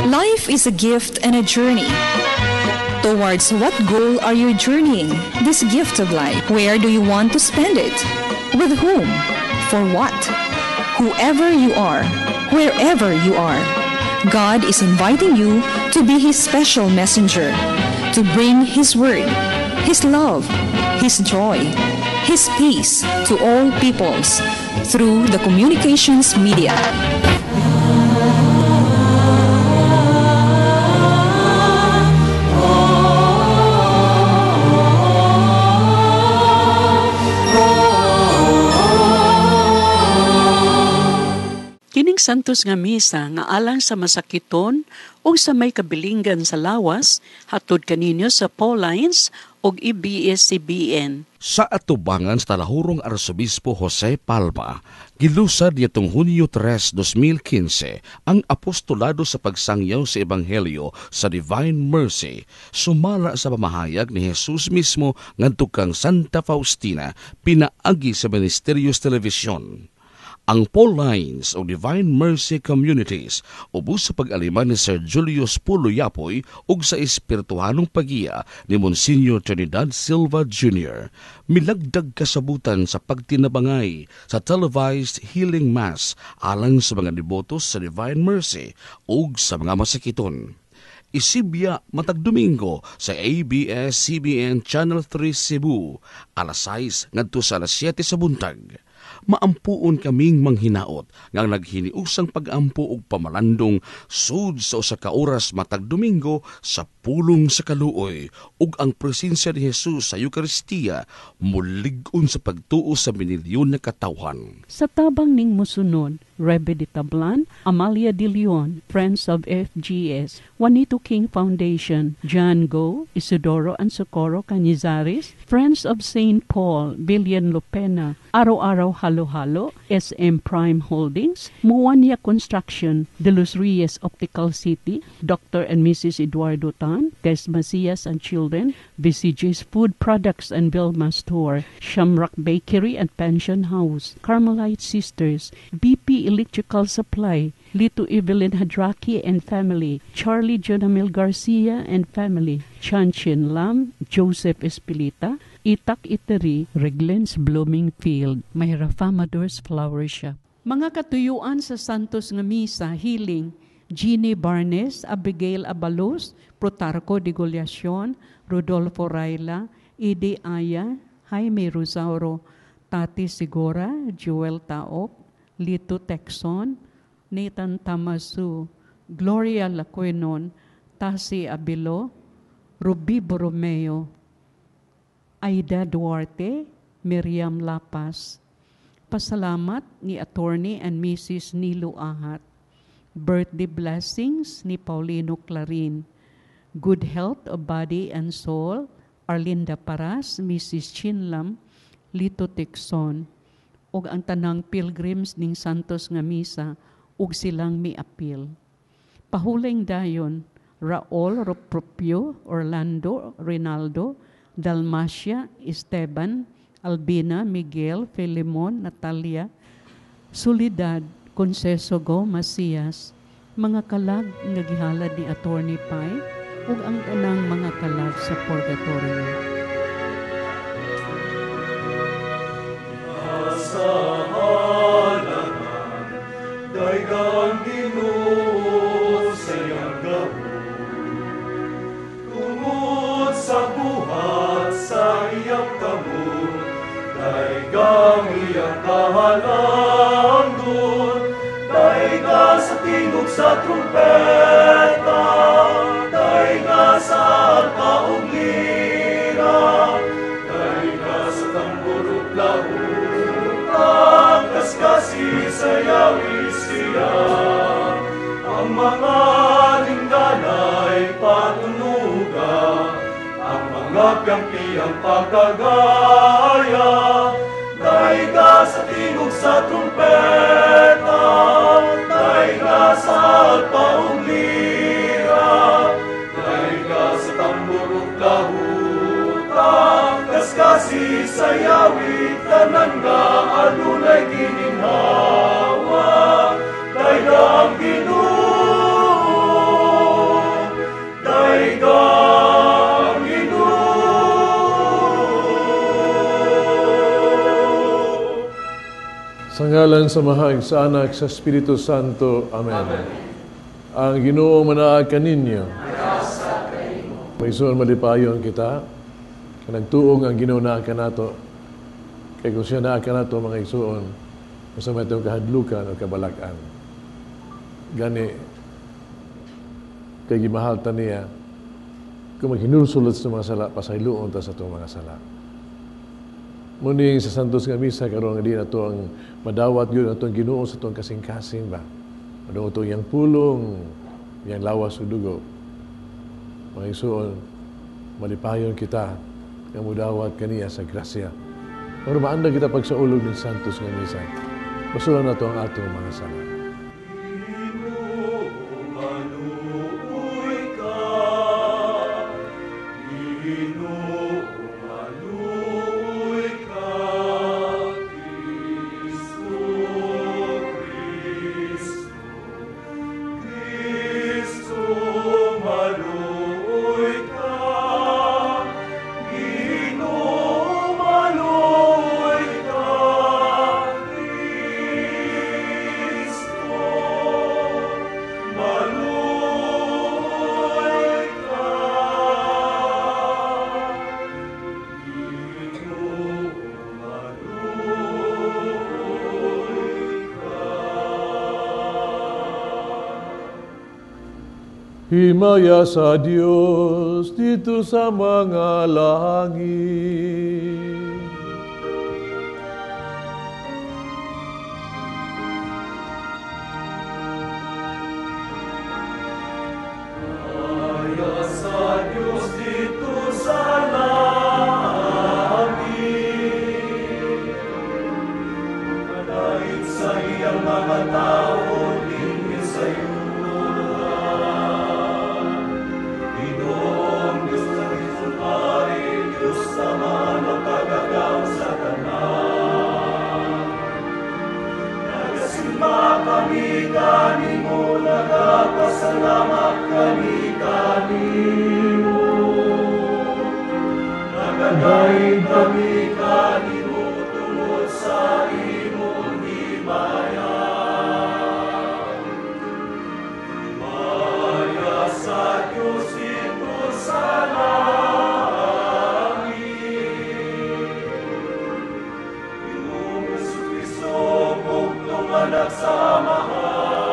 Life is a gift and a journey. Towards what goal are you journeying this gift of life? Where do you want to spend it? With whom? For what? Whoever you are, wherever you are, God is inviting you to be His special messenger, to bring His word, His love, His joy, His peace to all peoples through the communications media. Kining Santos nga misa nga alang sa masakiton o sa may kabilingan sa lawas, hatod kaninyo sa Paulines og ABS-CBN. Sa atubangan sa Talahurong Arsobispo Jose Palma, gilusad nitong Hunyo 3, 2015 ang apostolado sa pagsangyaw sa Ebanghelyo sa Divine Mercy, sumala sa pamahayag ni Jesus mismo ngadto kang Santa Faustina, pinaagi sa Ministeryo sa Telebisyon. Ang Paulines o Divine Mercy Communities ubos sa pag-aliman ni Sir Julius Pulo Yapoy ug sa espirituhanong pagiya ni Monsignor Trinidad Silva Jr. milagdag kasabutan sa pagtinabangay sa televised healing mass alang sa mga debotos sa Divine Mercy ug sa mga masakiton. Isibya matag Domingo sa ABS-CBN Channel 3 Cebu, alas 6 ngadto sa alas 7 sa buntag. Maampuon kaming manghinaot nga naghiniusang pag-ampo og pamalandong sud sa usa ka oras matag Domingo sa pulong sa kaluoy ug ang presensya ni Jesus sa Eukaristiya mulig-on sa pagtuo sa minilyon na katawhan. Sa tabang ning musunod, Rebe de Tablan, Amalia de Leon, Friends of FGS, Juanito King Foundation, John Go, Isidoro and Socorro Canizares, Friends of St. Paul, Billion Lopena, Araw-Araw Halo-Halo, SM Prime Holdings, Muania Construction, De Los Reyes Optical City, Dr. and Mrs. Eduardo Tan, Tess Macias and Children, VCJ's Food Products and Vilma Store, Shamrock Bakery and Pension House, Carmelite Sisters, BP Electrical Supply, Lito Evelyn Hadraki and Family, Charlie Jonamil Garcia and Family, Chan Chin Lam, Joseph Espilita, Itak Iteri, Reglens Blooming Field, Mayra Famador's Flower Shop. Mga katuyuan sa Santos nga Misa, Healing, Jeannie Barnes, Abigail Abalos, Protarco de Goliacion, Rodolfo Raila, Ede Aya, Jaime Rosauro, Tati Sigora, Joel Taop, Lito Texon, Nathan Tamasu, Gloria Lacuenon, Tasi Abilo, Ruby Borromeo, Aida Duarte, Miriam Lapas. Pasalamat ni Attorney and Mrs. Nilo Ahat. Birthday blessings ni Paulino Clarin. Good health of body and soul, Arlinda Paras, Mrs. Chinlam, Lito Texon, ug ang tanang pilgrims ning Santos nga Misa ug silang miapil. Pahuling dayon, Raul Ropropio, Orlando, Rinaldo, Dalmacia, Esteban, Albina, Miguel, Filemon, Natalia, Soledad, Conceso Go, Macias, mga kalag nga gihalad ni Attorney Pai, ug ang tanang mga kalag sa Purgatorio. Sa halagan, daygang Ginoo sa iyang gahom. Tungod sa buhat sa iyang kamot, daygang iyang kahalandon, dayga sa tingog sa trumpeta, dayga sa alpa ug lira, dayga sa tambor ug laut, kaskasi sayawi siya. Ang mga lingganay patunuga, ang mga piyang-piyang pagkagaya, dayga sa tingog sa trumpeta, dayga sa alpa ug lira, dayga sa tambor ug lahuta, kaskasi sayawi tanan nga adunay gininhawa, dayga ang Ginoo. Sa ngalan sa Amahan, sa Anak, sa Espiritu Santo. Amen. Amen. Ang Ginoo manaag kaninyo. Maigsoon, malipayon kita. Nagtuong ang Ginoo naa kanato. Kay kung siya naa kanato, mga igsoon, unsa may atong kahadlukan o kabalakan? Gani, kay gimahal ta niya, kung maghinulsulot sa mga sala, pasayloon ta sa atong mga sala. Muning sa Santos nga Misa karon nga di nato ang madawat gyud atong Ginoo sa atong kasing-kasing ba. Madungog atong iyang pulong, iyang lawas ug dugo. Mga igsoon, malipayon kita nga mudawat kaniya sa grasya. Pero maanda kita pagsaulog ng Santos nga Misa. Basulan nato ang atong mga sala. Himaya sa Dios dito sa mga langit. Himaya sa Dios dito sa langit. Kadait sa iyang mga tao dinhi sa kanimo, nagapasalamat kami kanimo. Nagadaig kami kanimo tungod sa imong himaya. Himaya sa Diyos dito sa langit. Ginoong Jesucristo, bugtong anak sa Amahan.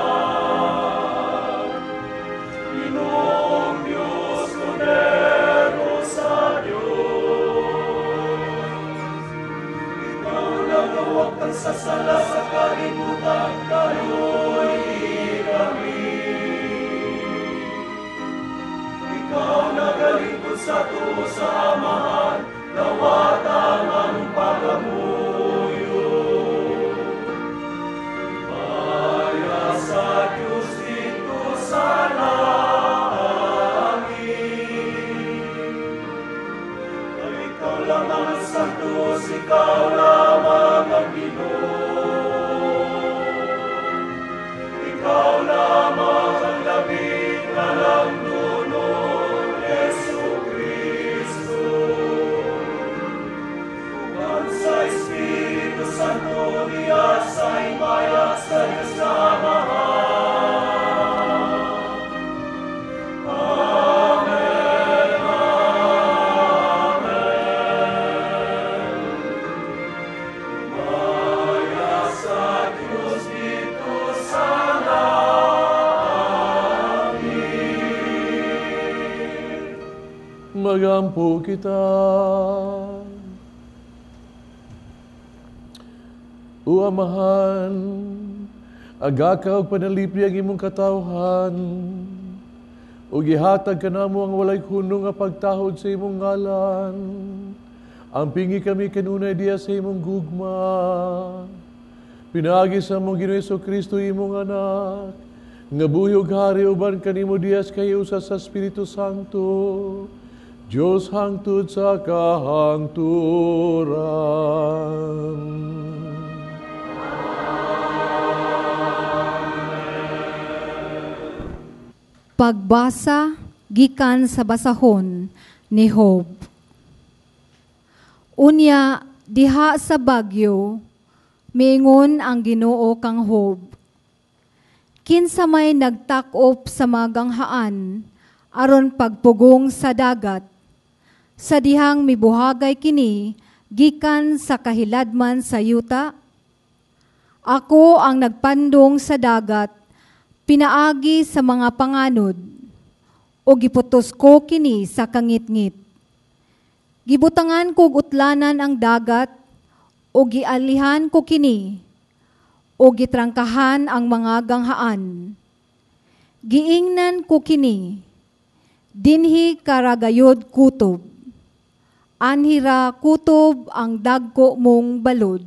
Sa sala sa kalibutan, kayo'y kami. Ikaw nagalingkod sa tuo sa Amahan, lawatan ang pagamuyo. Himaya sa Diyos dito sa langit. Ay ikaw lamang ang Santos, ikaw lamang ang Ginoo. Ikaw lamang ang labing alang duno, Jesu Cristo. Uban sa Espiritu Santo niya sa himaya sa Diyos na Amahan. Amen, Amen. Himaya sa Diyos dito sa langit. Magampo kita. O Amahan, agaka og panalipli ang imong katawhan, ug gihatag kanamo ang walay hunong nga pagtahod sa imong ngalan. Ampingi kami kanunay diya sa imong gugma. Pinaagi sa among Ginoo Jesucristo imong anak, nga buhi ug hari uban kanimo diya sa kahiusa sa Espiritu Santo, Diyos hangtod sa kahangturan. Pagbasa gikan sa basahon ni Job. Unya diha sa bagyo, Miingon ang Ginoo kang Job. Kinsa may nagtakop sa mga ganghaan aron pagpugong sa dagat, sa dihang mibuhagay kini gikan sa kahiladman sa yuta? Ako ang nagpandong sa dagat, pinaagi sa mga panganod, o giputos ko kini sa kangitngit. Gibutangan kog utlanan ang dagat, o gialihan ko kini, o gitrangkahan ang mga ganghaan. Giingnan ko kini, dinhi karagayod kutob. Anhira kutob ang dagko mong balod.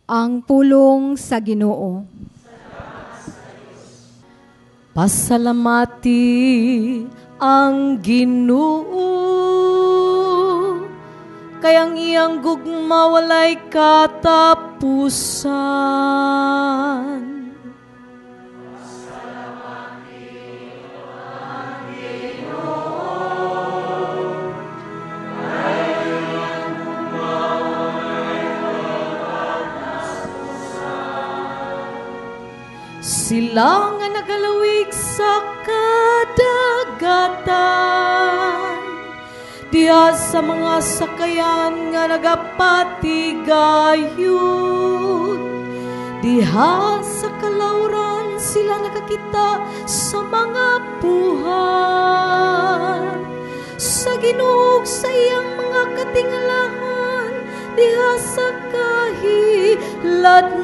Ang pulong sa Ginoo. Pasalamati ang Ginoo, kay ang iyang gugma walay katapusan. Pasalamati ang Ginoo, kay ang iyang gugma walay katapusan. Sila nga nagalawig sa kadagatan, diha sa mga sakayan nga nagapatigayod, diha sa kalawran sila nakakita sa mga buhat. Sa Ginoo sa iyang mga katingalahan, diha sa kahiladman.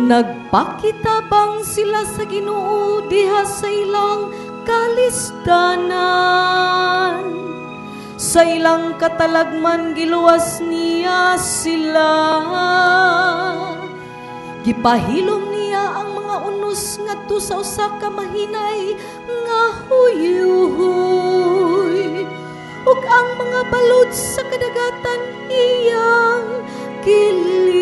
Nagpakitabang sila sa Ginoo diha sa ilang kalisdanan. Sa ilang katalagman giluwas niya sila. Gipahilom niya ang mga unos ngadto sa usa ka mahinay nga huyuhoy, ug ang mga balod sa kadagatan iyang kilinaw.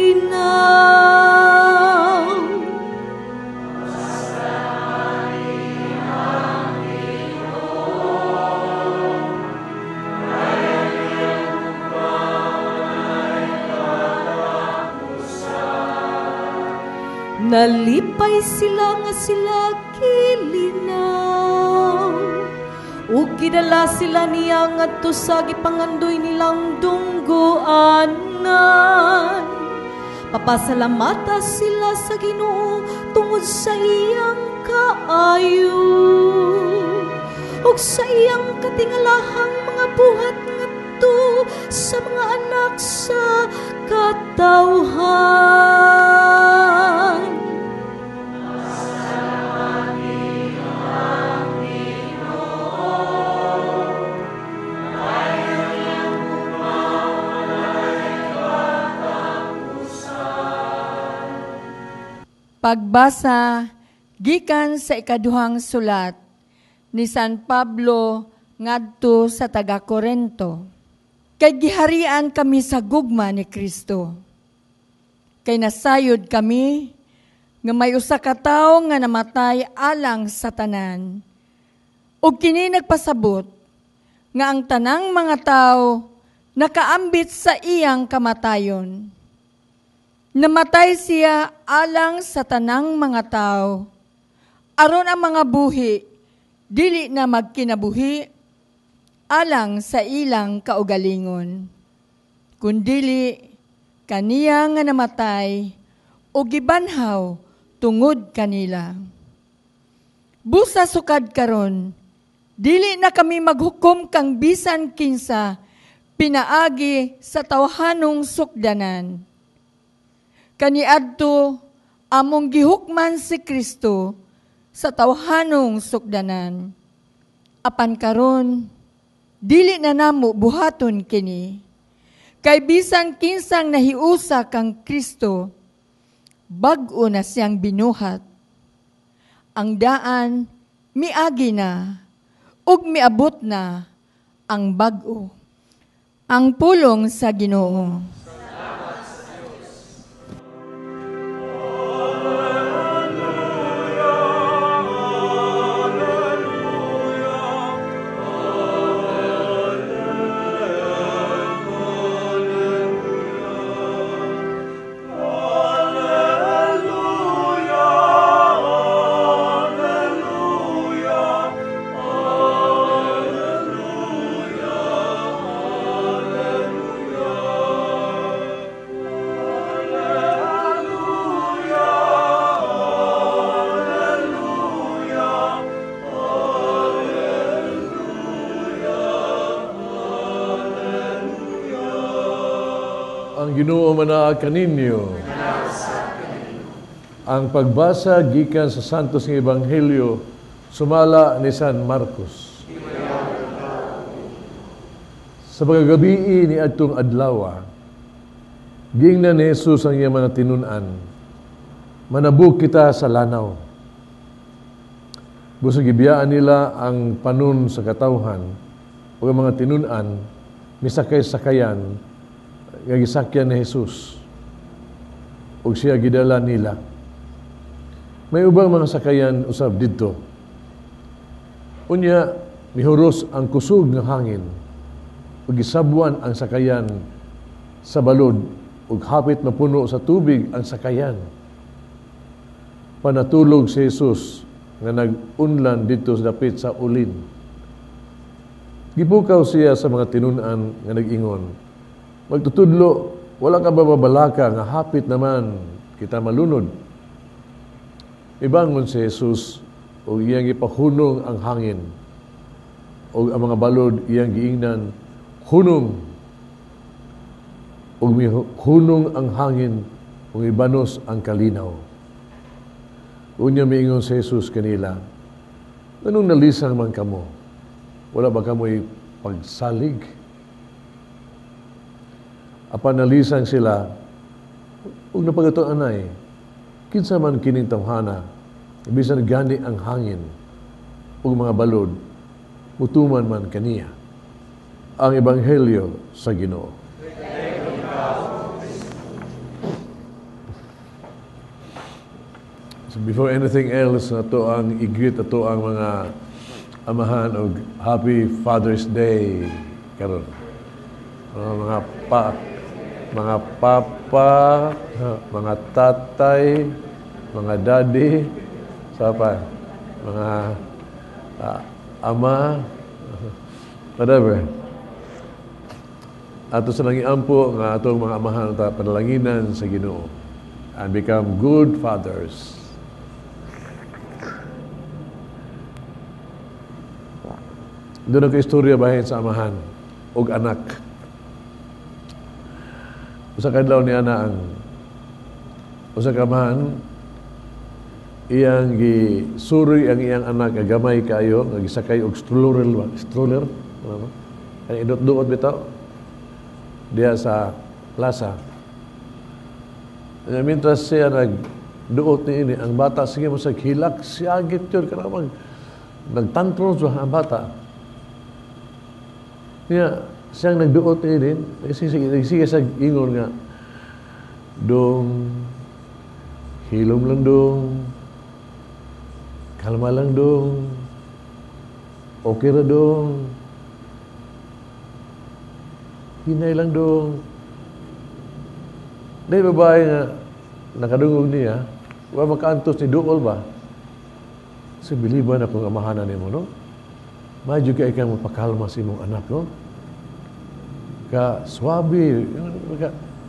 Nalipay sila nga sila kilinaw, ug gidala sila niya ngadto sa gipangandoy nilang dunggoanan. Papasalamata sila sa Ginoo tungod sa iyang kaayo, ug sa iyang katingalahang mga buhat ngadto sa mga anak sa katawhan. Pagbasa gikan sa ikaduhang sulat ni San Pablo ngadto sa taga-Korento. Kay giharian kami sa gugma ni Kristo. Kay nasayod kami nga may usa ka tawo nga namatay alang sa tanan. Ug kini nagpasabot nga ang tanang mga tawo nakaambit sa iyang kamatayon. Namatay siya alang sa tanang mga tao, aron ang mga buhi, dili na magkinabuhi, alang sa ilang kaugalingon. Kundili, kaniya nga namatay, o gibanhaw tungod kanila. Busa sukad karon, dili na kami maghukom kang bisan kinsa, pinaagi sa tawhanong sukdanan. Kaniadto among gihukman si Kristo sa tawhanong sukdanan. Apan karon dili na namo buhaton kini. Kay bisan kinsang nahiusa kang Kristo, bag-o na siyang binuhat. Ang daan miagi na ug miabot na ang bag-o. Ang pulong sa Ginoo. Ang Ginoo manaag kaninyo. Ang pagbasa gikan sa Santos nga Ebanghelyo sumala ni San Marcos. Sa pagkagabii ni adtong adlaw, giingnan ni Jesus ang iyang mga tinun-an, "Manabok kita sa lanaw." Busag gibiyaan nila ang panon sa katawhan ug ang mga tinun-an, misakay-sakayan nga gisakyan ni Jesus ug siya gidala nila. May ubang mga sakayan usab didto. Unya mihuros ang kusog nga hangin ug gisabwan ang sakayan sa balod ug hapit mapuno sa tubig ang sakayan. Panatulog si Jesus nga nag-unlan didto sa dapit sa ulin. Gipukaw siya sa mga tinun-an nga nag-ingon, "Magtutudlo, wala ka ba babalaka nga hapit naman kita malunod?" Ibangon si Jesus ug iyang gipahunong ang hangin ug ang mga balod, iyang giingnan, "Hunong!" Ug mihunong ang hangin ug ibanos ang kalinaw. Unya miingon si Jesus kanila, "Nganong nalisang man kamo? Wala ba kamo'y pagsalig?" Apan nalisang sila, ug napagatuanay, "Kinsa man kining tawhana, bisan gani ang hangin ug mga balod, mutuman man kaniya?" Ang Ebanghelyo sa Ginoo. So before anything else, ato ang i-greet ato ang mga amahan og Happy Father's Day karon. Mga papa, mga tatay, mga daddy, sa pa, mga ama, whatever. Ato sa lang iampo nga atong mga amahan ta panalanginan sa Ginoo and become good fathers. Doon ang istorya bahin sa amahan og anak. Usa ka adlaw ni ana ang usa ka amahan, iyang gisuroy ang iyang anak nga gamay kaayo nga gisakay og stroller ba? Stroller, ano ba? Ang idot-duot bitaw diha sa plaza. Nya mientras siya nagduot niini, ang bata sige mo sa hilak, siyagit yun kanang nagtantron sa ang bata. Niya, siyang nagduot niini, nagsige sa ingon nga, "Dong, hilom lang dong, kalma lang dong, okay ra dong, hinay lang dong." Dahil babae nga nakadungog niya, wa makaantos ni duol ba? So, biliban akong amahanan nimo, no? Medyo kay kang mapakalma sa imong anak, no? Ka swabe,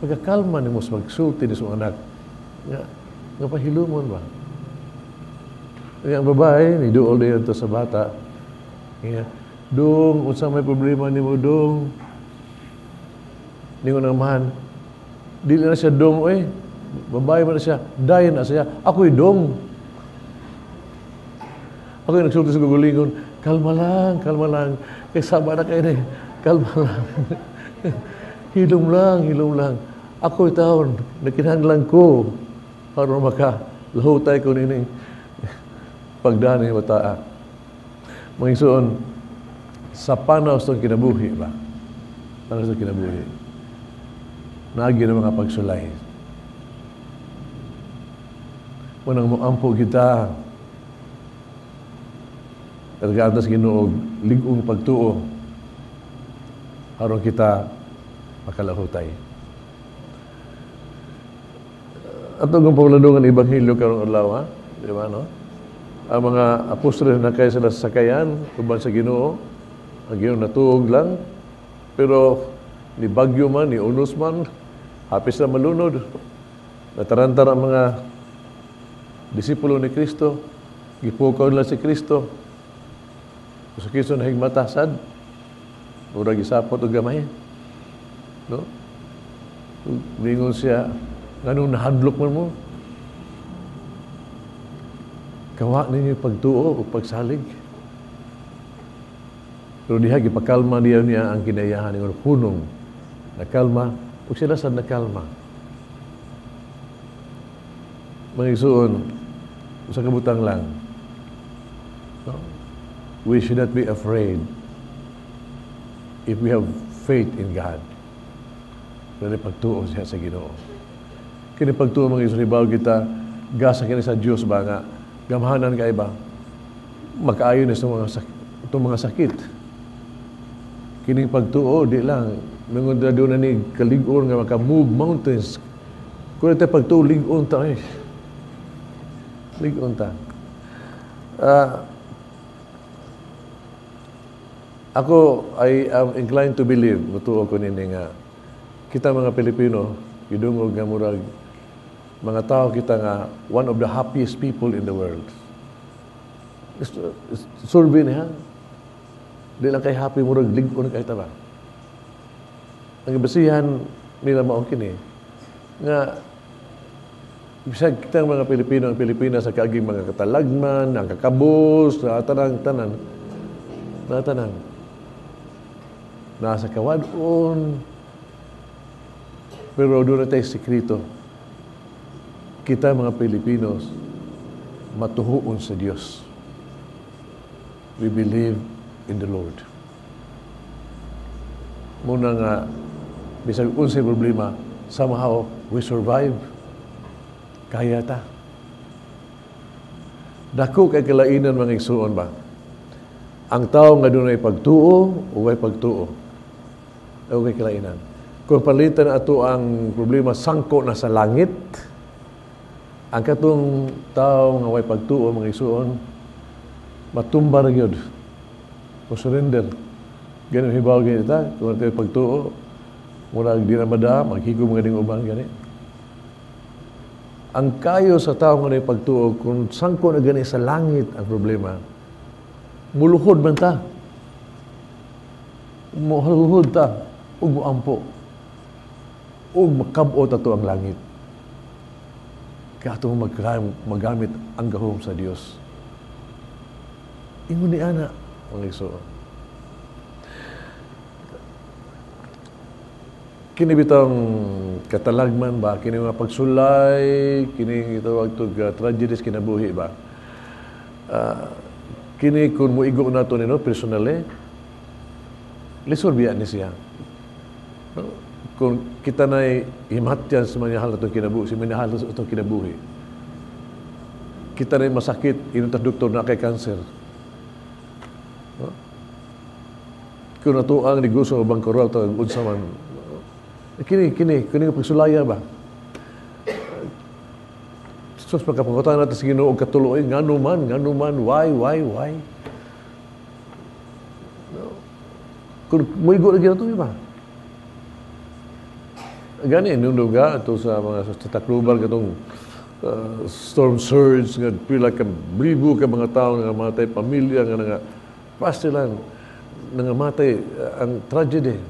pagkakalma nimo sa magsulti ni sa anak, nga pahilumon ba? Ang babae, ni duol din ito sa bata. Nga, "Dong, unsa may problema nimo, dong?" Ningon ang amahan, dili na siya dong, oy. Babae man na siya, dayon na siya. "Ako'y dong. Ako'y nagsulti sa gugulingon, kalma lang, kalma lang. Kay saba na kayo na. Kalma lang. Hilom lang, hilom lang. Ako'y taon, nakinahanglan ko para makalahutay ko nining pagdani bataa." Mga igsoon, sa panaw sa kinabuhi ba? Panaw sa kinabuhi. Naagi ng mga pagsulay. Unang moampo kita, Kargaantas Ginoo lig-ong pagtuo aron kita makalahutay. Ato kung paglandungan ebanghelyo karong adlaw, ha? Di ba, no? Ang mga apostoles na kay sila sa sakayan uban sa Ginoo, ang Ginoo natuog lang, pero ni bagyo man, ni unos man, hapis na malunod. Natarantar ang mga disipulo ni Kristo, gipukaw nila si Kristo. Sa Kristo nahigmata sad, murag gisapot og gamay. No? Ningon siya, nganong nahadlok man mo? Kawa ninyo pagtuo o pagsalig. Pero diha gipakalma niya niya ang kinayahan ningon hunong. Nakalma, ug sila sad nakalma. Mga igsuon, usa ka butang lang. No? We should not be afraid if we have faith in God. Pero pagtuo siya sa Ginoo. Kini pagtuo mga igsuon, hibaw kita gasa kini sa Dios ba nga gamhanan kay ba makaayo ni sa mga itong mga sakit. Kining pagtuo di lang mangon doon na ni kalig-on nga maka-move mountains. Kung ito pagtuo lig-on ta eh. Lig-on ta. Ako, I am inclined to believe, mutuo ko nini nga, kita mga Pilipino, gidungog nga murag, mga tao kita nga, one of the happiest people in the world. Survey niya. Di lang kay happy, murag lig-on kay ta ba. Ang ibasihan nila mao kini, nga, bisag kitang mga Pilipino, ang Pilipinas sa kaaging mga katalagman, ang kakabos, tanan-tanan, tanan. Nasa kawadon, pero doon na tayo sekreto. Kita mga Pilipinos, matuhuon sa Diyos. We believe in the Lord. Muna nga, bisag unsay problema, somehow we survive. Kaya ta. Dako kay kalainan mga igsuon ba? Ang tao nga dunay pagtuo o way pagtuo. Dako kay kalainan. Kung palitan ato ang problema sangko na sa langit, ang katong tao nga way pagtuo mga igsuon, matumba ra gyud. O surrender. Ganun hibaw gyud ta, kung tayo pagtuo, murag di na mada, maghigom nga ding uban gani. Ang kayo sa tao nga pagtuo, kung sangko na gani sa langit ang problema, muluhod man ta. Muluhod ta, ug muampo. Ug makab-ot ato ang langit. Kaya atong magamit ang gahom sa Dios. Ingon ni ana, mga igsoon. Kini bitong katalagman ba, kini mga pagsulay, kini gitawag tog tragedies kinabuhi ba. Kini kung muigo nato nino personally, lisod biya ni siya. No? Kung kita na'y himatyan sa manihal na itong kinabuhi, sa manihal na itong kinabuhi, kita na'y masakit, inuntas doktor na kay kanser. No? Kung natuang negosyo o bangkorot, unsa man, kini pagsulaya ba? Sus, pagkapangutan natin sa Ginoo katuloy, ngano man, why? No. Kung muigo na Ginoo, ba? Gani, nunduga, ito sa mga sa Tacloban, katong storm surge, nga pila ka libo ka mga tao nga matay, pamilya, nga pastilan, nga matay, ang tragedy.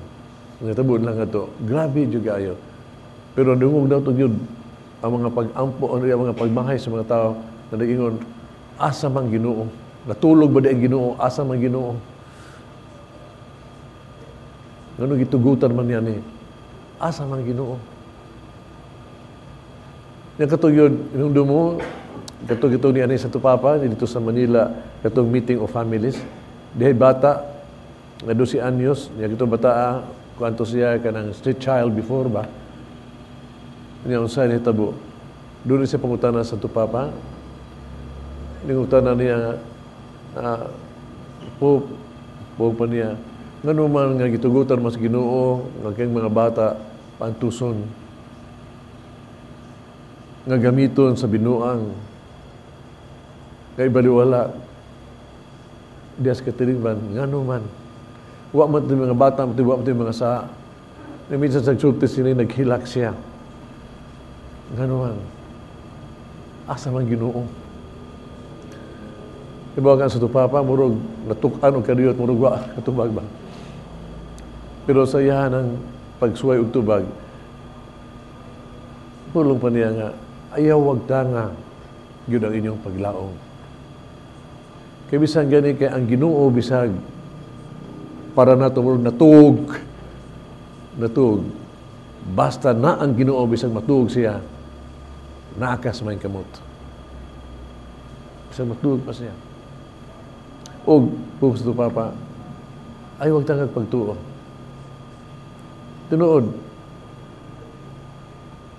Nga tabo lang ato, grabe jud kaayo. Pero dungog daw to gyud ang mga pag-ampo, ang mga pagmahay sa mga tao na nag-ingon, asa man Ginoo? Natulog ba di ang Ginoo? Asa man Ginoo? Ngano gitugutan man niya ni? Asa man Ginoo? Yang katong yun, inungdo mo, katong ito ni Anay Santo Papa, dito sa Manila, katong meeting of families, dihay bata, nga 12 anyos, niya katong bata, kuanto siya kanang street child before ba? Niya unsay nahitabo. Doon siya pangutana sa Santo Papa. Ningutana niya Pope, Pope pa niya, ngano man nga gitugutan mas Ginoo nga kayong mga bata pantuson nga gamiton sa binuang kay baliwala dias katilingban ngano man wa man mga bata, wa man mga saa. Na minsan sa sulti sila, naghilak siya. Ngano man, asa man Ginoo. Iba ka sa tupapa, murog natukan o kariyot, murog wa katubag ba. Pero sa iyahan ang pagsuway og tubag, Pulong pa niya nga, ayaw wag tanga gyud ang inyong paglaom. Kay bisan gani kay ang Ginoo bisag para nato murag natuog, natuog. Basta na ang Ginoo bisag matuog siya, naakas may kamot. Bisag matuog pa siya. Og pulong sa Papa, ay wag tangag pagtuo. Tinuod,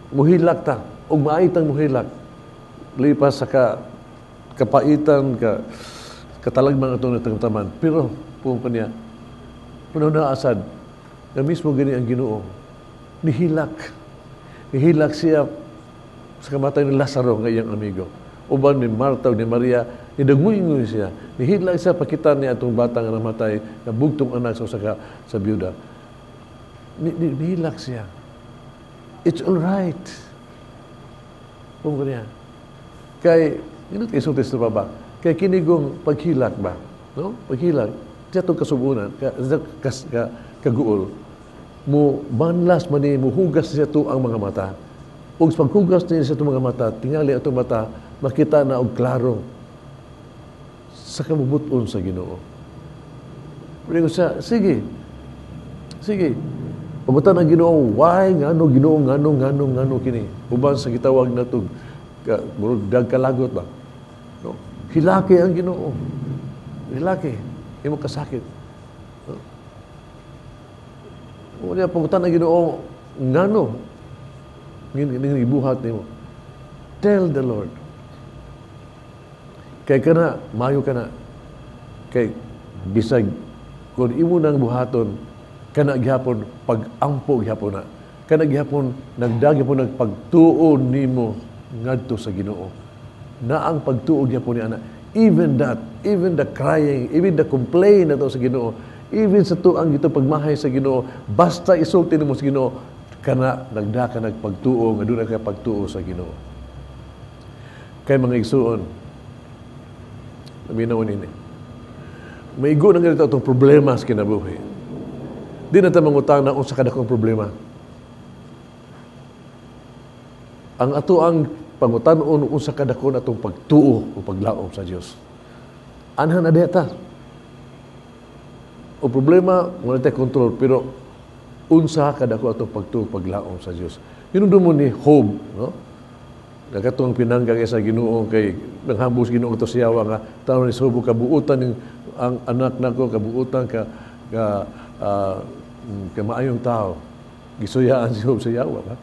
muhilak ta, og maaytang muhilak. Lipas sa kapaitan, katalagman atong natamtaman. Pero, pulong pa niya, puno na asad, na mismo gani ang Ginoo, nihilak. Nihilak siya sa kamatay ni Lazaro nga iyang amigo. Uban ni Marta o ni Maria, nidaguy-nguy siya. Nihilak siya pakita niya atong bata nga namatay, na bugtong anak sa usa ka sa byuda. Nihilak siya. It's all right. Pulong niya. Kay, yun ang isulti sa baba, kay kinigong paghilak ba? No? Paghilak. Siya itong kasubunan, kaguol. Mo banlas man ni, muhugas siya ito ang mga mata. Ug sa paghugas niya sa itong mga mata, tingali atong mata, makita na og klaro sa kabubuton sa Ginoo. Pero siya, sige, sige. Pabutan ang Ginoo, why ngano Ginoo, ngano, ngano, ngano kini? Uban sa gitawag na ito, murag dagkalagot ba? No? Hilaki ang Ginoo. Hilaki. Imo kasakit. No? Unya pabutan ang Ginoo, ngano? Ngin ibuhat nimo. Tell the Lord. Kay kana, mayo kana. Kay bisag kung imo nang buhaton, kana gihapon pag-ampo gihapon na. Kana gihapon nagdag gihapon nagpagtuo nimo ngadto sa Ginoo. Na ang pagtuo gihapon ni ana. Even that, even the crying, even the complaint nato sa Ginoo, even sa tuang gito pagmahay sa Ginoo, basta isulti nimo sa Ginoo, kana nagda ka nagpagtuo, nga doon ka pagtuo sa Ginoo. Kay mga igsuon, naminaw nini. Maigo na ganito atong problema sa kinabuhi. Di na ta mangutang na unsa kadakong problema. Ang ato ang pangutan-on unsa kadakon atong pagtuo o paglaom sa Dios. Anhan na diha. O problema wala tay control, pero unsa kadako atong pagtuo paglaom sa Dios. Hinumdum mo ni Job, no? Nakatong pinanggang sa Ginoo kay nanghambos Ginoo to siyawa nga taon ni Job kabuutan ning ang anak nako kabuutan ka ka ka maayong tao. Gisuyaan si Job sa yawa ba?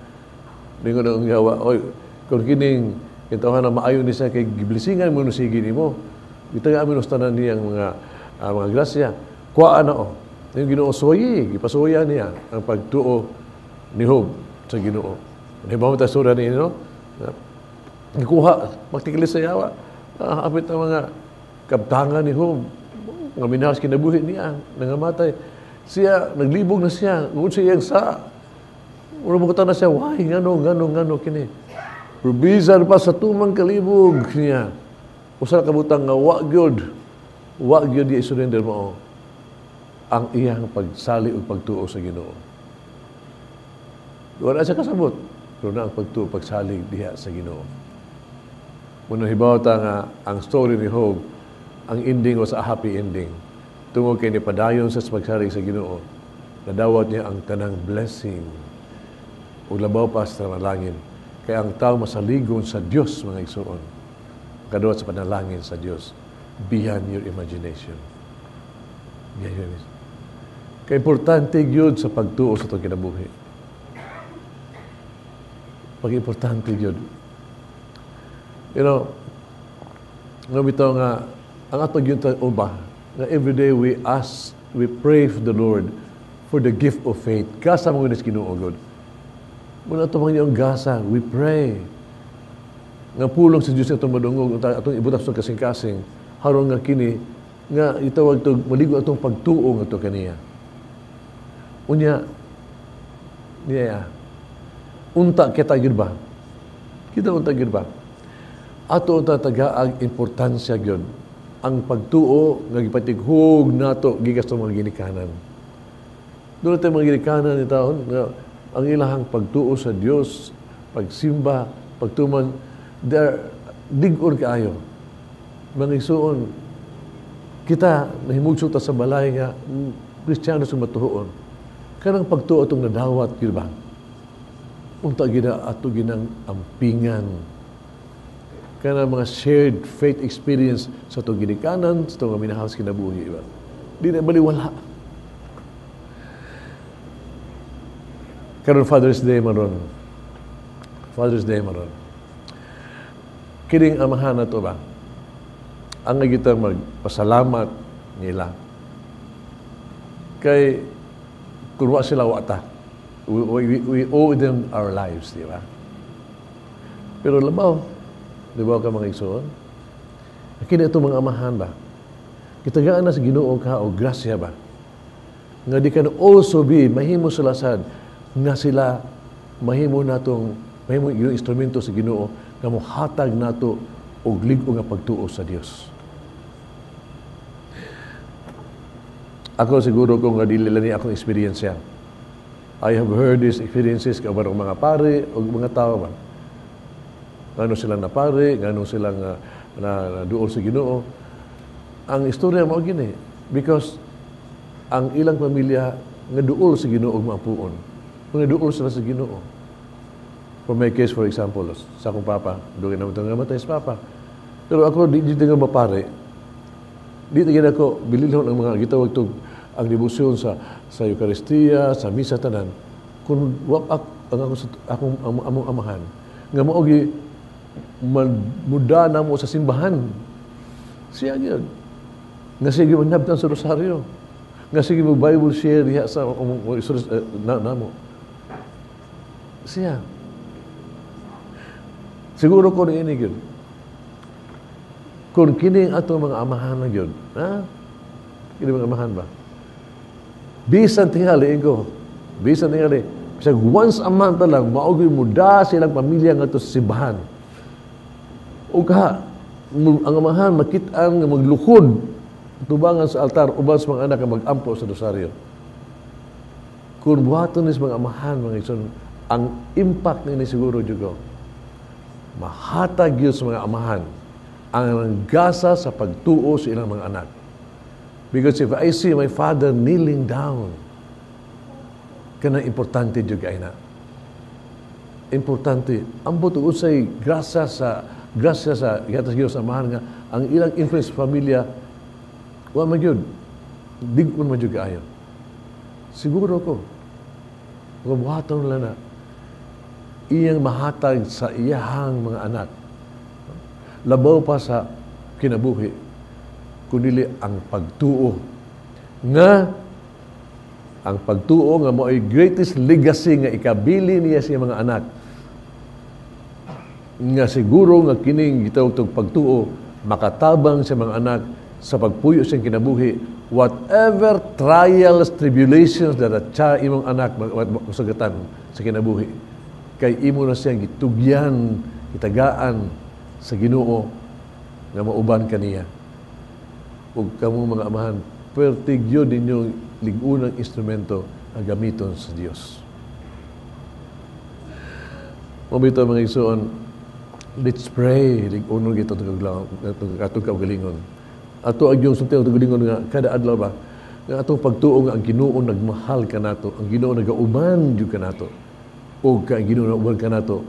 Ningon ang yawa, oy, kung kining kintawahan na maayo ni siya kay giblisingan mo no sige nimo. Gitagaan mo tanan niyang mga grasya. Kuhaan na o. Yung Ginoo suwayi, gipasuwayan niya ang pagtuo ni Job sa Ginoo. Nahibaw mo tayo sura niya, no? Gikuha, magtikilis sa yawa. Apit ang mga kaptangan ni Job, mga minahas kinabuhi niya, nangamatay. Siya, naglibog na siya, ngunod siya iyang sa. Mura na siya, why, ngano, ngano, ngano, kini. Pero pa sa tumang kalibog niya. Usa kabutang nga, wa gyud i-surrender mo ang iyang pagsali o pagtuo sa Ginoo. Wala siya kasabot, pero na ang pagtuo, pagsali diha sa Ginoo. Muna hibaw ta nga ang story ni Job, ang ending was a happy ending. Tungod kay nipadayon sa pagsali sa Ginoo, nadawat niya ang tanang blessing ug labaw pa sa panalangin. Kaya ang tao masaligon sa Dios, mga igsoon. Makadawat sa panalangin sa Dios beyond your imagination. Beyond your imagination. Kaya importante gyud sa pagtuo sa itong kinabuhi. Pag-importante gyud. You know, nga bitaw nga, ang ato gyud uba, nga every day we ask, we pray for the Lord for the gift of faith. Gasa mo ni Ginoo God. Muna ato mga iyong gasa, we pray. Nga pulong sa Diyos atong madungog, atong ibutas sa kasing-kasing, haron nga kini, nga itawag to, maligo atong pagtuo nga to kaniya. Unya, niya, unta kita gyud ba? Kita unta gyud ba? Ato unta tagaag importansya gyud ang pagtuo nga gipatighog nato gikas sa mga ginikanan. Doon natin mga ginikanan ni taon nga ang ilahang pagtuo sa Dios pagsimba, pagtuman, they're lig-on kaayo. Mga igsuon, kita nahimugso ta sa balay nga Kristiyano sa matuoon. Kanang pagtuo atong nadawat, gyud ba? Unta gina ato ginang ampingan. Kanang mga shared faith experience sa atong ginikanan, sa atong minahal sa kinabuhi, ba? Di na baliwala. Karon Father's Day maron. Father's Day maron. Kining amahan na to ba? Ang kita magpasalamat nila. Kay kung wa sila wa ta. We owe them our lives, di ba? Pero labaw, di ba ka mga igsoon? Kini itong mga amahan ba? Kitagaan na sa Ginoo ka o grasya ba? Nga di can also be, mahimo sila sad, nga sila mahimo natong, mahimo yung instrumento sa Ginoo nga mohatag nato og lig-o nga pagtuo sa Dios. Ako siguro kung nga dili lang ni akong experience. I have heard these experiences kauban og mga pare o mga tao ba. Ngano silang napare, ngano silang na duol sa Ginoo. Ang istorya mao gini because ang ilang pamilya nga duol sa Ginoo og maapuon. Nga duol sila sa Ginoo. For my case, for example, sa akong papa, dugay na nga matay sa papa. Pero ako di nga mapare. Di gid ako bililhon ang mga gitawag tog ang debosyon sa Eucharistia, sa misa tanan. Kung wa ang akong among amahan nga mao gi muda namo sa simbahan. Siya gyud. Nga sige manabtan sa rosaryo. Nga sige mo Bible share diha sa namo. Siya. Siguro ko ni gyud. Kung kini ang atong mga amahan na gyud, ha? Kini mga amahan ba? Bisan tingali ko. Bisan tingali. Bisag once a month na lang mao gyud muda silang pamilya ngadto sa simbahan. Ug ka ang amahan makit-an nga maglukod tubangan sa altar uban sa mga anak nga mag-ampo sa rosaryo. Kung buhaton ni sa mga amahan mga igsoon, ang impact nini siguro jud ko mahatag gyud sa mga amahan ang gasa sa pagtuo sa ilang mga anak. Because if I see my father kneeling down, kanang importante jud kay na. Importante. Ambot og unsay grasya sa gihatag sa Dios amahan nga ang ilang influence sa pamilya wa man gyud. Dig-on man gyud kaayo. Siguro ko buhaton lang na iyang mahatag sa iyahang mga anak. Labaw pa sa kinabuhi, kunili ang pagtuo. Nga, ang pagtuo nga mo'y greatest legacy nga ikabili niya sa mga anak. Nga siguro nga kining gitawag tong pagtuo, makatabang sa mga anak sa pagpuyo sa kinabuhi, whatever trials, tribulations that at imong anak masugatan sa kinabuhi, kay imo na siyang gitugyan, gitagaan sa Ginoo nga mauban kaniya. Ug kamo mga amahan, pertig yun ninyong lig-unang instrumento ang gamiton sa Dios. Mabito mga igsoon, let's pray lig-unon gito atong kaugalingon. Ato ang yung sumti atong kaugalingon nga kada adlaw ba nga atong pagtuo nga ang Ginoo nagmahal kanato, ang Ginoo nagauban jud kanato. Ug ka ang Ginoo nagauban kanato,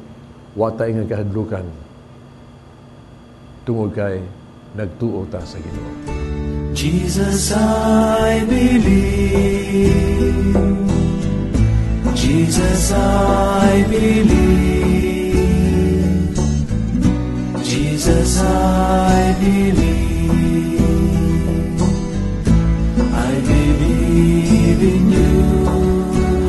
wa tay nga kahadlukan tungod kay nagtuo ta sa Ginoo. Jesus, I believe. Jesus, I believe. Jesus, I believe. I believe in you.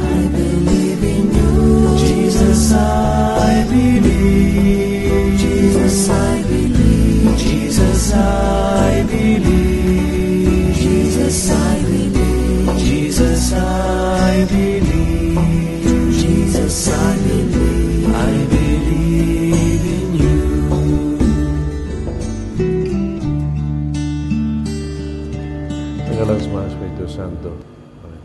I believe in you. Jesus, I believe. Jesus, I believe. Jesus, I believe. Jesus, I believe. Jesus, I believe. Jesus, I believe. I believe in you. Ngalan sa mga Espiritu Santo. Amen.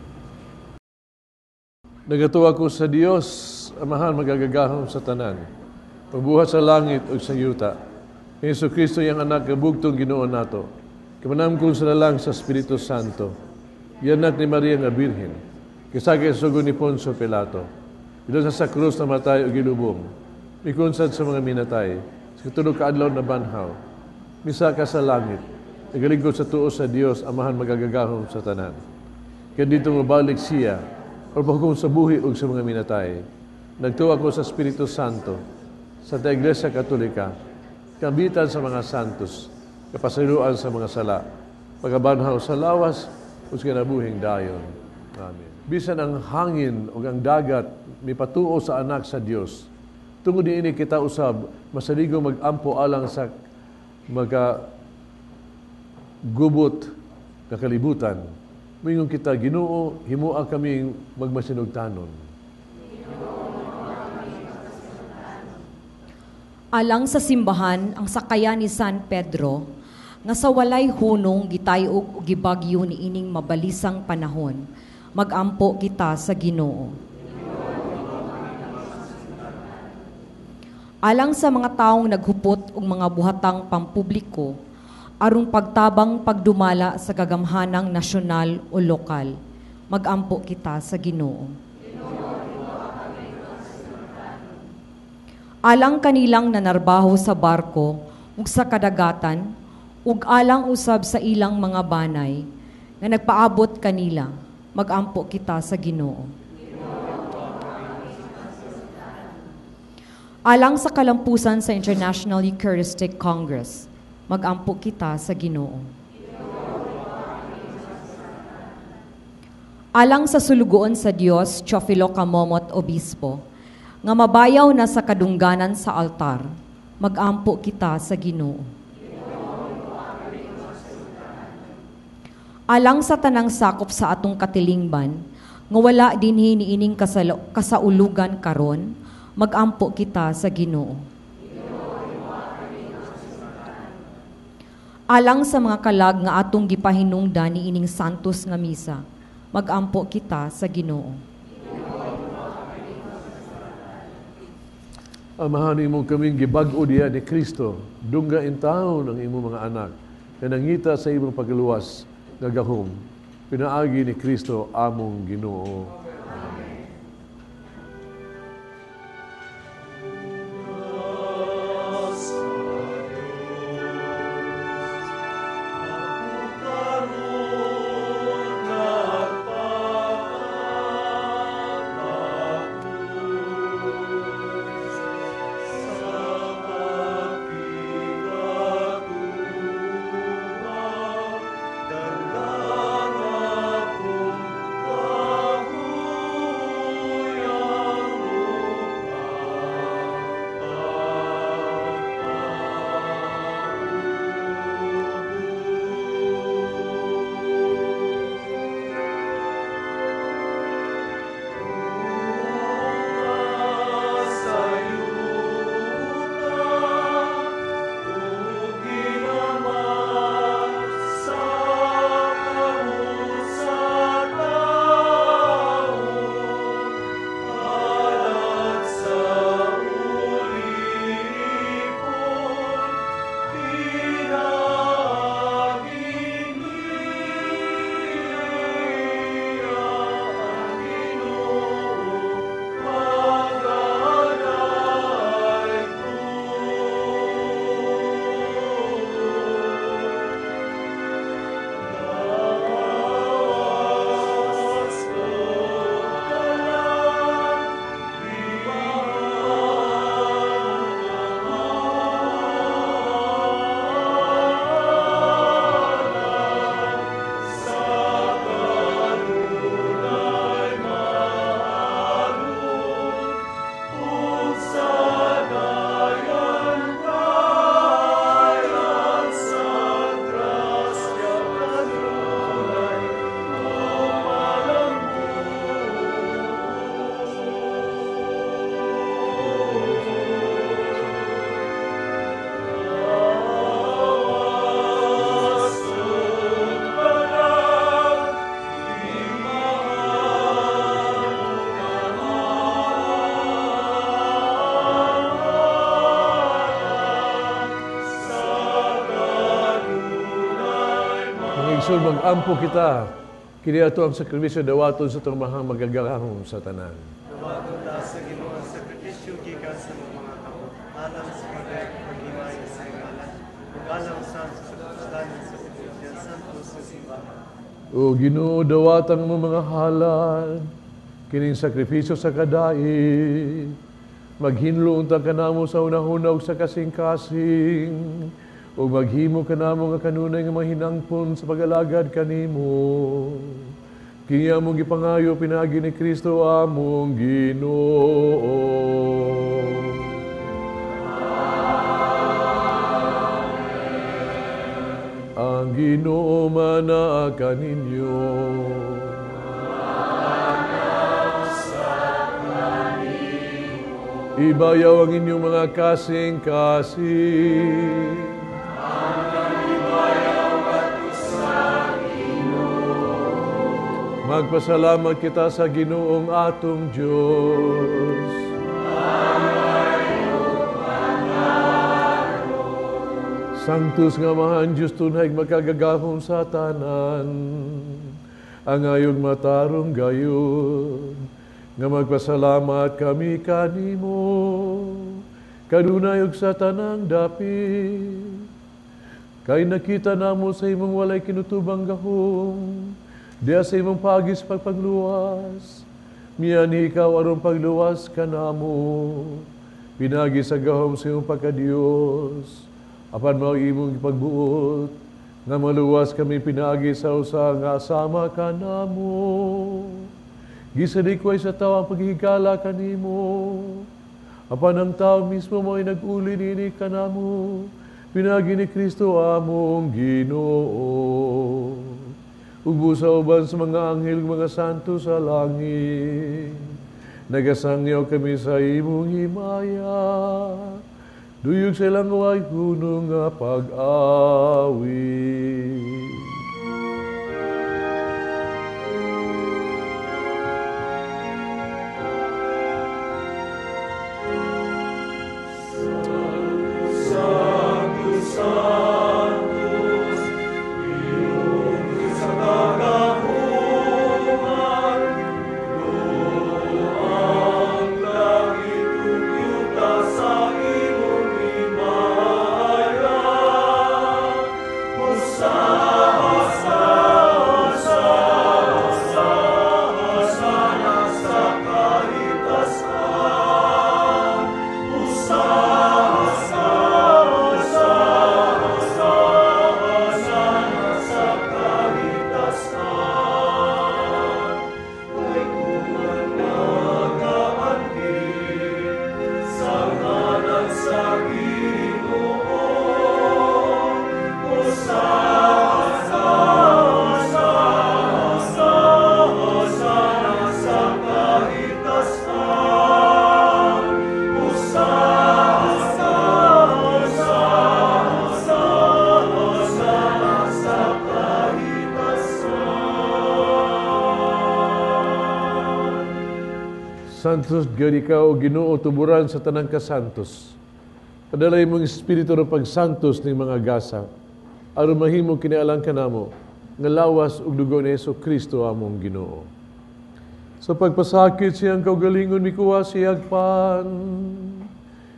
Nagatuwa ko sa Dios, Amahan magagagahom sa tanan, pagbuhat sa langit ug sa yuta. Hesus Kristo iyang anak kabugtong Ginoo nato. Kamanamkon sa lalang sa Espiritu Santo. Iyanak ni Maria nga Birhen. Kisagay sa sugo ni Poncio Pilato. Ilo sa krus namatay ug gilubong. Mikunsad sa mga minatay. Sa katulog kaadlaw na banhaw. Misaka sa langit. Nagalingkod sa tuo sa Dios, Amahan magagagahom sa tanan. Kaya dito mabalik siya, o paghukom sa buhi ug sa mga minatay. Nagtuo ako sa Espiritu Santo, sa Iglesia Katolika, kambitan sa mga santos, kapasayloan sa mga sala, pagabanhaw sa lawas, ug sa kinabuhing dayon. Amen. Bisan ang hangin ug ang dagat mipatuo sa anak sa Dios. Tungod niini kita usab masaligo magampo alang sa mga gubot nga kalibutan. Moingon kita, Ginoo, himoa kaming magmasinugtanon. Alang sa simbahan ang sakayan ni San Pedro nga sa walay hunong gitayog ug gibagyo niining mabalisang panahon, magampo kita sa Ginoo. Alang sa mga taong naghupot og mga buhatang pampubliko aron pagtabang pagdumala sa kagamhanang nasyonal o lokal, magampo kita sa Ginoo. Alang kanilang nanarbaho sa barko ug sa kadagatan, ug alang usab sa ilang mga banay nga nagpaabot kanila, magampo kita sa Ginoo. Alang sa kalampusan sa International Eucharistic Congress, magampo kita sa Ginoo. Alang sa sulugoon sa Dios, Teofilo Camomot Obispo, nga mabayaw na sa kadungganan sa altar, magampo kita sa Ginoo. Alang sa tanang sakop sa atong katilingban, nga wala dinhi niining kasaulugan karon, magampo kita sa Ginoo. Alang sa mga kalag nga atong gipahinungdan niining santos nga misa, magampo kita sa Ginoo. Amahan imong kaming gibag-o diha ni Kristo, dungga intawon ang imong mga anak, na nangita sa imong pagluwas nga gahom, pinaagi ni Kristo among Ginoo. Amen. Igsoon, mag-ampo kita. Kini ato ang sakripisyo dawaton sa itong mahang magagahom sa tanan. Dawaton ta sa Ginoo ang sakripisyo gikan sa mga kamot, alang sa pagdayeg paghimaya sa ngalan, ug alang sa kapuslanan sa Iglesia Santo sa simbahan. O Ginoo, dawatan mo mga halad, kining sakripisyo sa kadait. Maghinlo unta kanamo sa unahuna ug sa kasing-kasing, ug maghimo kanamo nga kanunay nga mahinangpon sa pag-alagad kanimo. Kini among gipangayo pinaagi ni Kristo among Ginoo. Amen. Ang Ginoo manaa kaninyo. Ibayaw ang inyong mga kasing-kasing. Magpasalamat kita sa Ginoong atong Diyos. Sanctus nga Amahan Diyos tunay makagagahom sa tanan, ang ayog matarong gayon, nga magpasalamat kami kanimo, kanunay og sa tanang dapit. Kay nakita namo sa imong walay kinutubang gahom, diya sa imong pagis pagpagluwas, miyan ikaw aron pagluwas kanamo, pinagi sa gahom sa imong pagkadiyos, apan mao imong ipagbuot, nga maluwas kami pinagi sa usa nga sama kanamo. Gisalikway sa tao ang paghigala kanimo, apan ang tao mismo mo'y nag-uli nini kanamo, pinagi ni Kristo among Ginoo. Ug sa uban sa mga anghel mga santo sa langit, nagasangyaw kami sa imong himaya, duyog sa ilang way puno nga pag-awit. Santos gyud ikaw, Ginoo, tuburan sa tanang kasantos. Padalay mong espiritu ng pagsantos ning mga gasa, aron mahimo kinialang kanamo nga lawas ug dugo ni Hesus Kristo among Ginoo. Sa pagpasakit siyang kaugalingon mikuha siyag pan.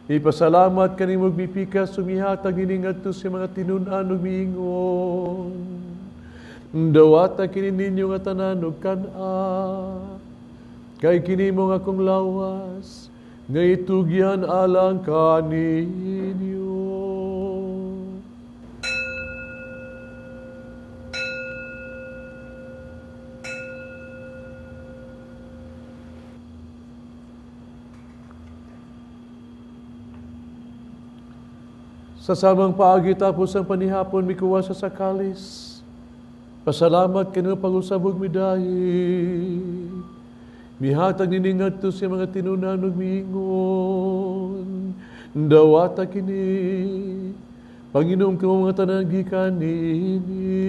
Ipasalamat kanimo mipikas sumihatag nining ngadto sa mga tinun-an ug miingon. Dawata kini ninyo nga tanan ug kan-a. Kay kini mo nga akong lawas, nga itugyan alang kaninyo. Sa samang paagi tapos ang panihapon, mikuha sa sakalis. Pasalamat kanimo pag-usab ug midahi. Mihatag nining ngadto sa mga tinunan ug miingon. Dawata kini, Panginoon kamo mga tanan gikan niini.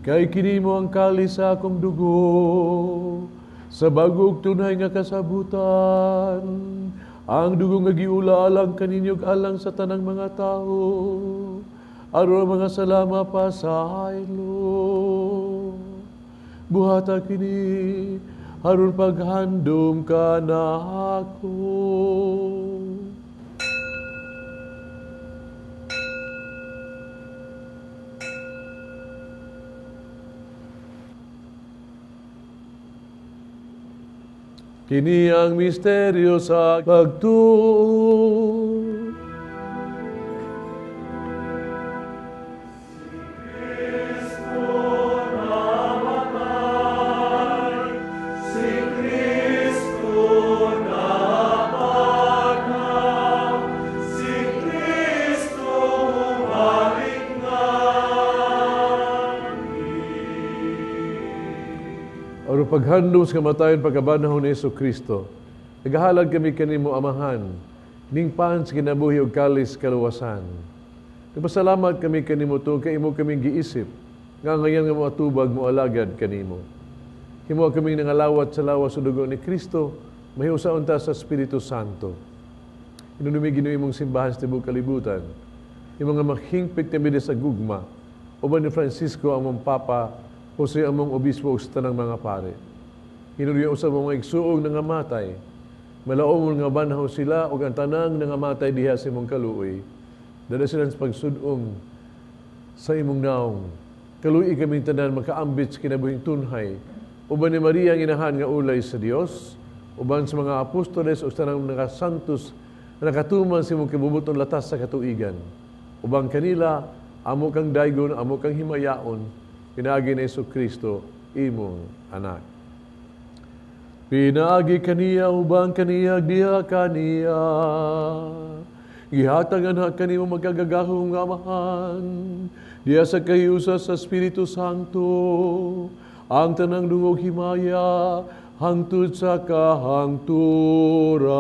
Kay kini mo ang kalis sa akong dugo, sa bago ug tunay nga kasabutan. Ang dugo nga giula alang kaninyo ug alang sa tanang mga tao. Aron mga salama pasaylo. Buhata kini aron paghandom kanako. Kini ang misteryo sa pagtuo. Paghandom sa kamatayon pagkabanhaw ni Hesus Kristo, nagahalad kami kanimo Amahan, ning pan sa kinabuhi ug kalis kaluwasan. Nagpasalamat kami kanimo tungod kay imo kaming giisip, nga ngayon nga moatubag moalagad kanimo. Himo kaming nangalawat sa lawas ug dugo ni Kristo, mahiusaon ta sa Espiritu Santo. Hinunumi Ginoo imong simbahan sa tibuok kalibutan, imo nga maghingpit kami sa gugma, uban ni Francisco ang mong Papa, Jose among obispo ug sa tanang mga pare. Hinuliya usab ang mga igsuong nangamatay. Malaomon nga banhaw sila ug ang tanang nangamatay diha sa imong kaluoy. Dala sila sa pagsud-ong sa imong naong. Kaluoy kaming tanan makaambit sa kinabuhing tunhay. Uban ni Maria ang inahan nga ulay sa Dios, uban sa mga apostoles ug tanang nakasantos na nakatuman sa imong kibubuton latas sa katuigan. Uban kanila amo kang daygon, amo kang himayaon. Pinaagi ni Hesus Kristo, imong anak. Pinaagi kaniya, ubang kaniya, diha kaniya. Gihatag anak kanimo magkagagahong Amahan. Diha sa kahiusa sa Espiritu Santo, ang tanang dungog himaya, hangtod sa kahangturan.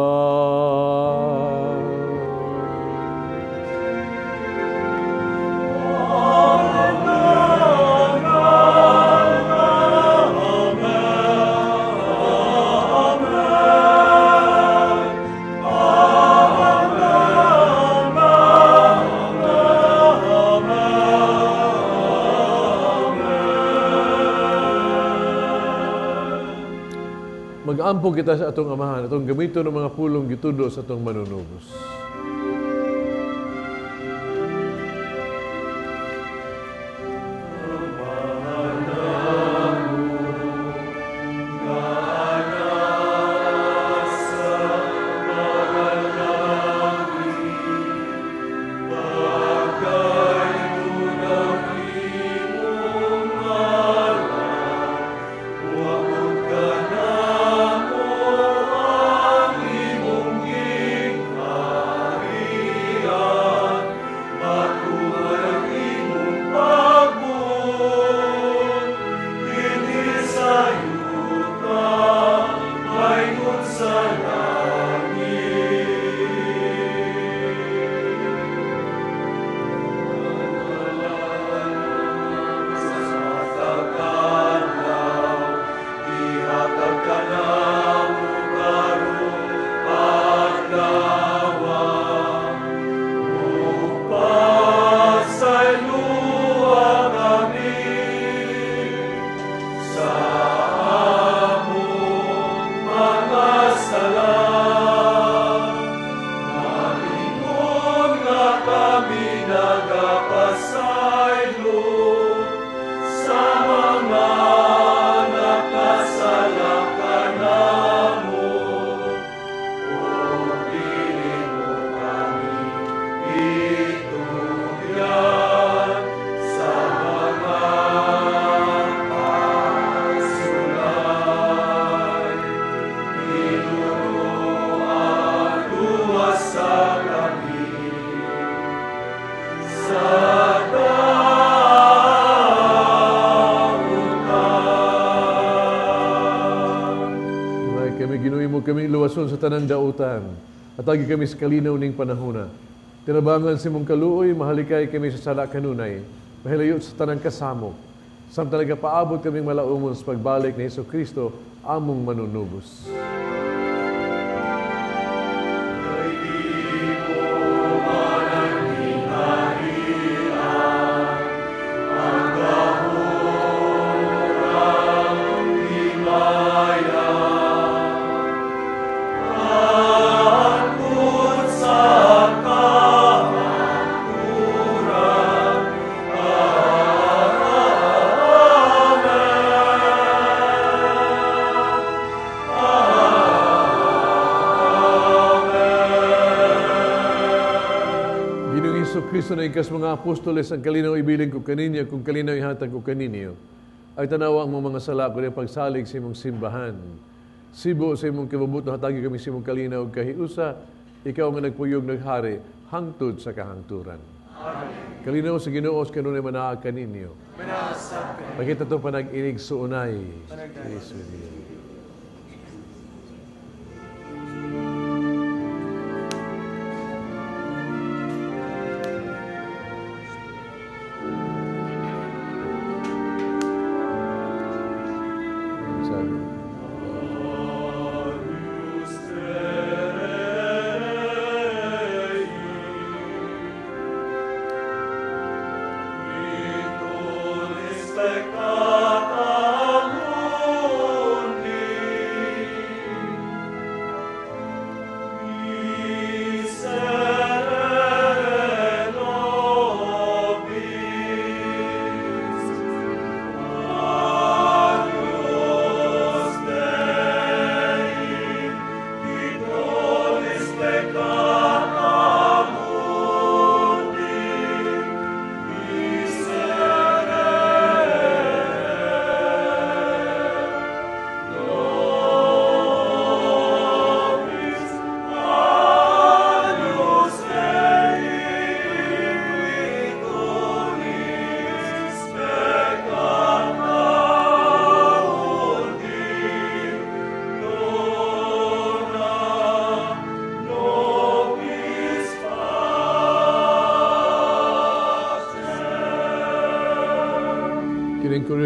Mag-ampo kita sa atong Amahan, atong gamiton ng mga pulong gitudo sa atong manunubos. Sa tanang dautan, at agi kami sa kalinaw ning panahona. Tinabangan si mong kaluoy, mahalikay kami sa sala kanunay, mahilayo sa tanang kasamok. Samtang nagapaabot kaming malaumon sa pagbalik ni Hesus Kristo, among manunubos. Kristo na ikas mga apostoles, ang kalinaw ibilin ko kaninyo, kung kalinaw ihatag ko kaninyo. Ay tanawa ang mga sala ko pagsalig sa imong simbahan. Sibo sa imong kabubuto, hatagi kami sa imong kalinaw kahiusa, ikaw nga nagpuyog naghari, hangtod sa kahangturan. Amen. Kalinaw sa Ginoo kanunay manaag kaninyo. Pakita itong panag-inig suunay. Peace with you.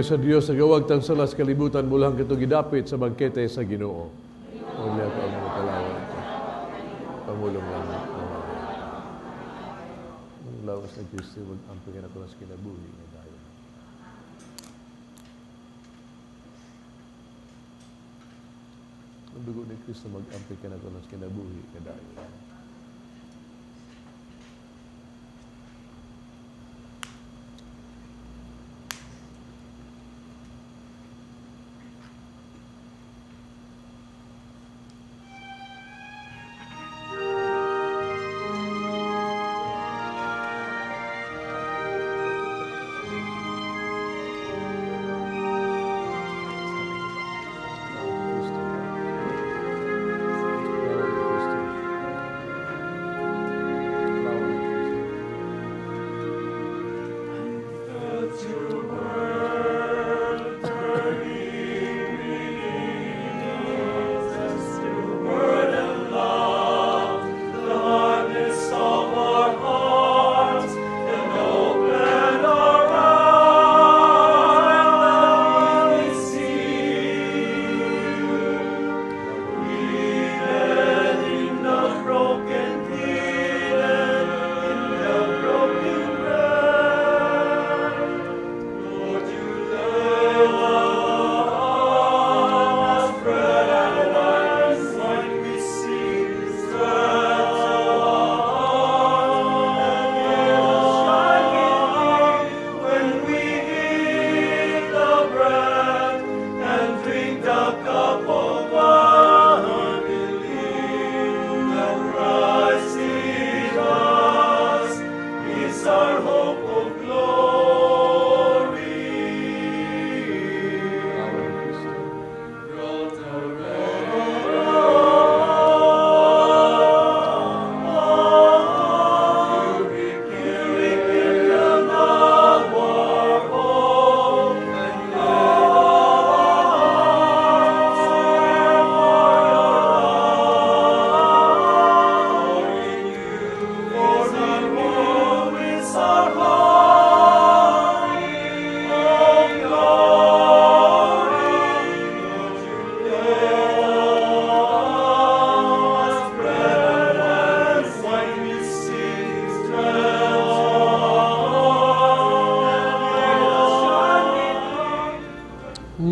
Sa Dios sa gawag tang salas kalibutan bulang kito gidapit sa bangkete sa Ginoo. Wala ka ang mga Pangulong langit. Ang lawas ng Kristo mag-amping na kulas kinabuhi nga dayon. Ang dugo ni Kristo mag-amping na kulas kinabuhi nga dayon.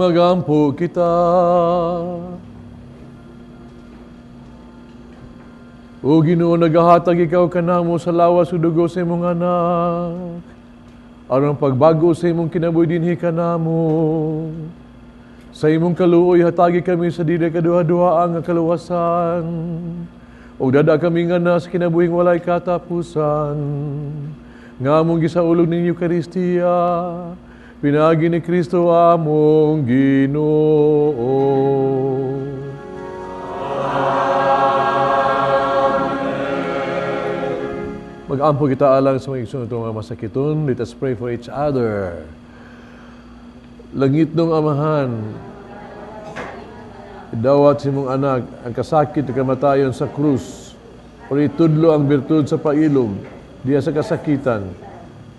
Magampo kita. O Ginoo, nagahatag ikaw kanamo sa lawas ug dugo sa imong anak. Aron pagbago sa imong kinabuhi dinhi kanamo. Sa imong kaluoy hatagi kami sa dili kaduha-duha ang kaluwasan. Ug dada kami nga nas kinabuhing walay katapusan. Nga among gisaulog ning Eukaristiya, pinaagi ni Kristo among Ginoo. Amen. Mag-ampo kita alang sa mga igsoon nga masakiton. Let us pray for each other. Langit nung Amahan, idawat sa imong anak ang kasakit o kamatayon sa krus, o itudlo ang birtud sa pailog, diya sa kasakitan.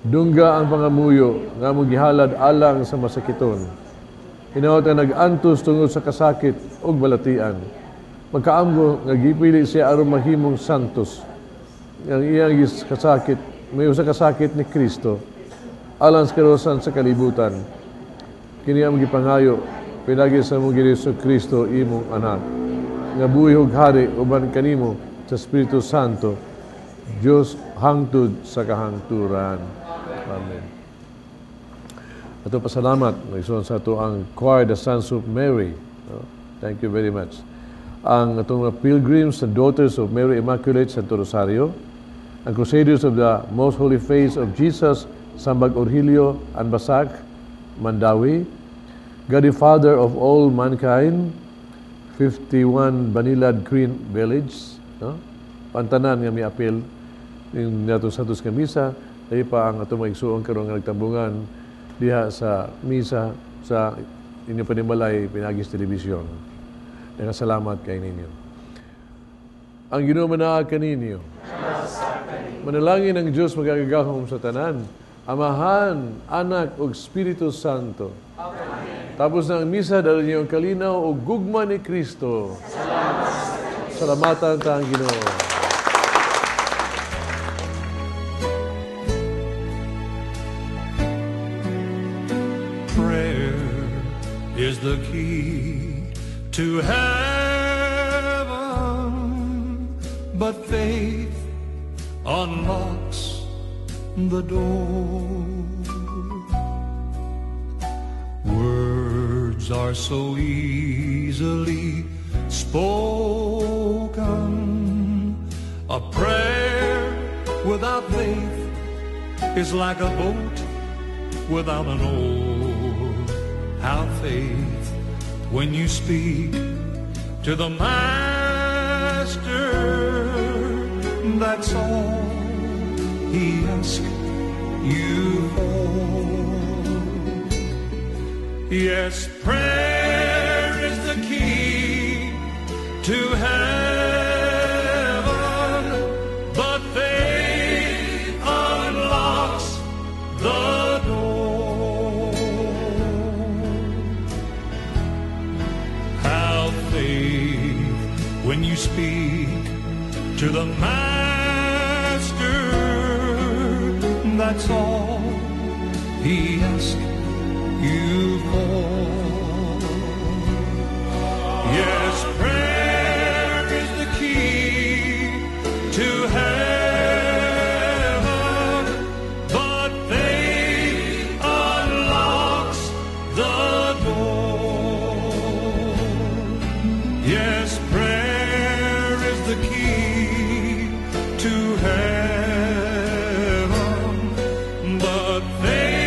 Dungga ang pangamuyo nga among gihalad alang sa masakiton. Hinaot ang nag-antos tungod sa kasakit ug balatian. Magkaamgo nga gipili siya aron mahimong santos. Ang iyang kasakit, may usa kasakit ni Kristo alang sa kaluwasan sa kalibutan. Kini ang gipangayo pinagi sa among Ginoo Kristo imong anak, nga buhi ug hari uban kanimo sa Espiritu Santo, Dios hangtod sa kahangturan. Amen. Ato pasalamat nagsuon sa ato ang choir, the Sons of Mary. Thank you very much. Ang atong mga pilgrims, the Daughters of Mary Immaculate Santo Rosario, ang Crusaders of the Most Holy Face of Jesus, Sambag Orhilio, Anbasak, Mandawi, God the Father of all mankind, 51 Banilad Green Village, no? Pantanan nga miapil ning nato Santos nga misa, dahil pa ang atong mga igsuon karon nga nagtambungan diha sa misa sa inyong panimalay pinaagi sa telebisyon. Daghang salamat kay ninyo. Ang Ginoo manaa kaninyo. Manalangin ang Dios magagahom sa tanan, Amahan, Anak ug Espiritu Santo. Amen. Tapos na ang misa, dala niyo ang kalinaw ug gugma ni Kristo. Salamatan ta ang Ginoo. Prayer is the key to heaven, but faith unlocks the door. Words are so easily spoken. A prayer without faith is like a boat without an oar. Have faith when you speak to the Master. That's all He asks you for. Yes, prayer is the key to heaven, but faith unlocks the door. Have faith when you speak to the Master. That's all He asks you for. Yes, prayer is the key to heaven, but faith unlocks the door. Yes, prayer is the key to heaven, but faith